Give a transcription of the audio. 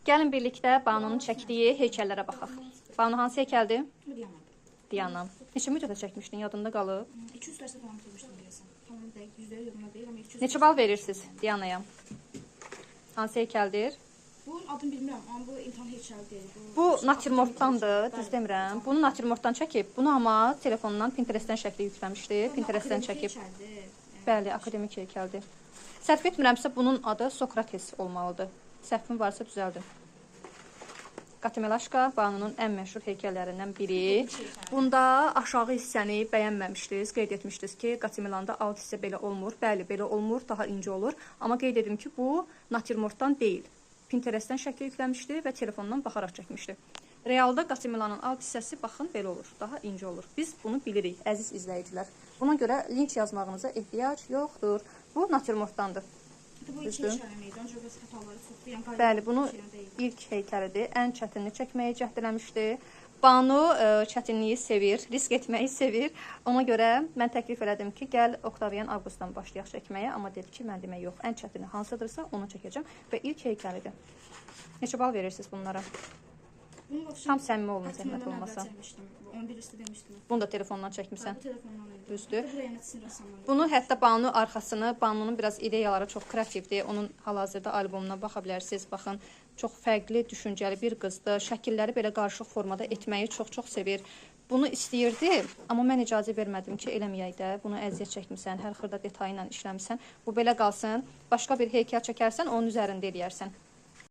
Gəlin birlikdə Banunun çəkdiyi heykəllərə baxaq. Banu, hansı heykəldir? Bu Diana. Diana. Neçə müddətə çəkmişdin, yadında qalıb? 200 dərsə falan bitirmişdim deyəsən. Tam dəqiq %100 yadımda deyil, amma 200. Neçə bal verirsiniz Dianaya? Hansı heykəldir? Bunun adını bilmirəm, amma bu imtahan heykəli deyil. Bu natürmortdandır, düz demirəm. Bunu natürmortdan çəkib, bunu amma telefondan Pinterest-dən şəkli yükləmişdi. Pinterest-dən çəkib. Bəli, akademik heykəldir. Səhv etmirəmsə bunun adı Sokrates olmalıdır. Səhvim varsa düzəldin. Qatimelaşka Banunun ən məşhur heykəllərindən biri. Bunda aşağı hissəni bəyənməmişdiniz. Qeyd etmişdiniz ki, Qatimilanda alt hissə belə olmur. Bəli, belə olmur, daha incə olur. Amma qeyd edim ki, bu natürmortdan deyil. Pinterest-dən şəkli yükləmişdi və telefondan baxaraq çəkmişdi. Realda Qatimilanın alt hissəsi baxın belə olur, daha incə olur. Biz bunu bilirik, əziz izləyicilər. Buna görə link yazmağınıza ehtiyac yoxdur. Bu natürmortdandır. Bu ilk heykəlim idi, ancaq bəs xətaları çoxdur. Yəni bəli, bunu ilk heykəlidir. Ən çətinini çəkməyə cəhd eləmişdi. Banu çətinliyi sevir, risk etməyi sevir. Ona görə mən təklif elədim ki, gəl Oktavian Avqustdan başlayaq çəkməyə. Amma dedi ki, mən demək yox, ən çətini hansıdırsa onu çəkəcəm və ilk heykəlidir. Neçə bal verirsiniz bunlara? Tam səmimi olun, zəhmət olmasa. Bunu da telefondan çəkmisən. Düzdür. Bunu hətta Banu arxasını, Banunun biraz ideyaları çox kreativdir. Onun hal-hazırda albomuna baxa bilərsiniz. Baxın, çox fərqli, düşüncəli bir qızdır. Şəkilləri belə qarışıq formada etməyi çox-çox sevir. Bunu istəyirdi, amma mən icazə vermədim ki, eləməyək də. Bunu əziyyət çəkmisən, hər xırda detayı ilə işləmisən. Bu belə qalsın. Başqa bir heykəl çəkərsən, onun üzərində eləyərsən.